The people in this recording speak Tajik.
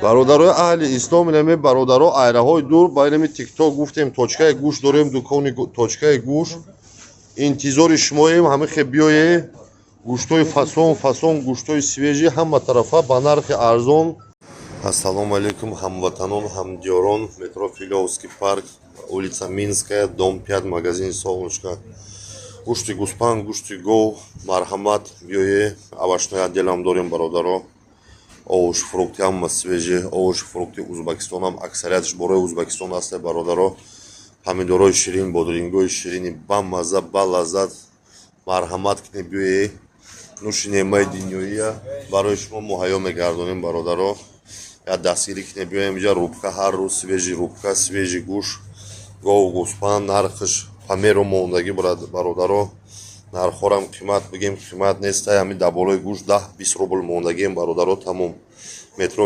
Бародарои аҳли ислом, инаме бародаро айраҳои дур ба инами Тикток гуфтем, точкаи гӯшт дорем, дукони точкаи гӯшт. Интизори шумоем, ҳамихе биёе. Гӯштҳои фасон фасон, гӯштҳои свежий, ҳама тарафа ба нархи арзон. Ассалому алайкум, ҳамватанон, ҳамдиёрон! Метро Филёвский парк, улица Минская, дом 5, магазин «Солнышко». Гӯшти гӯспанд, гӯшти гов, марҳамат, биёе. Овощной отделам дорем, бародаро. Овощ, фрукты ҳама свежий, овощ, фрукты Узбекистонам, аксариятш бораи Узбекистон аст, бародаро. Помидорои ширин, бодрингои ширини бамаза, балаззат. Марҳамат кунед, биёе. Нӯши неъмаи дунёия барои шумо муҳайё мегардонем, бародаро. Як дастгирӣ кунед, биёем инҷа. Рубка ҳар рӯз свежий, рубка свежий, гӯшт гов, гӯспанд, нархш памеру мондагӣ, бародаро. Нархҳорам қимат бигем, қимат нест. Ҳами дар болои гӯшт 10-20 рубл мондагием, бародаро, тамом. Метро.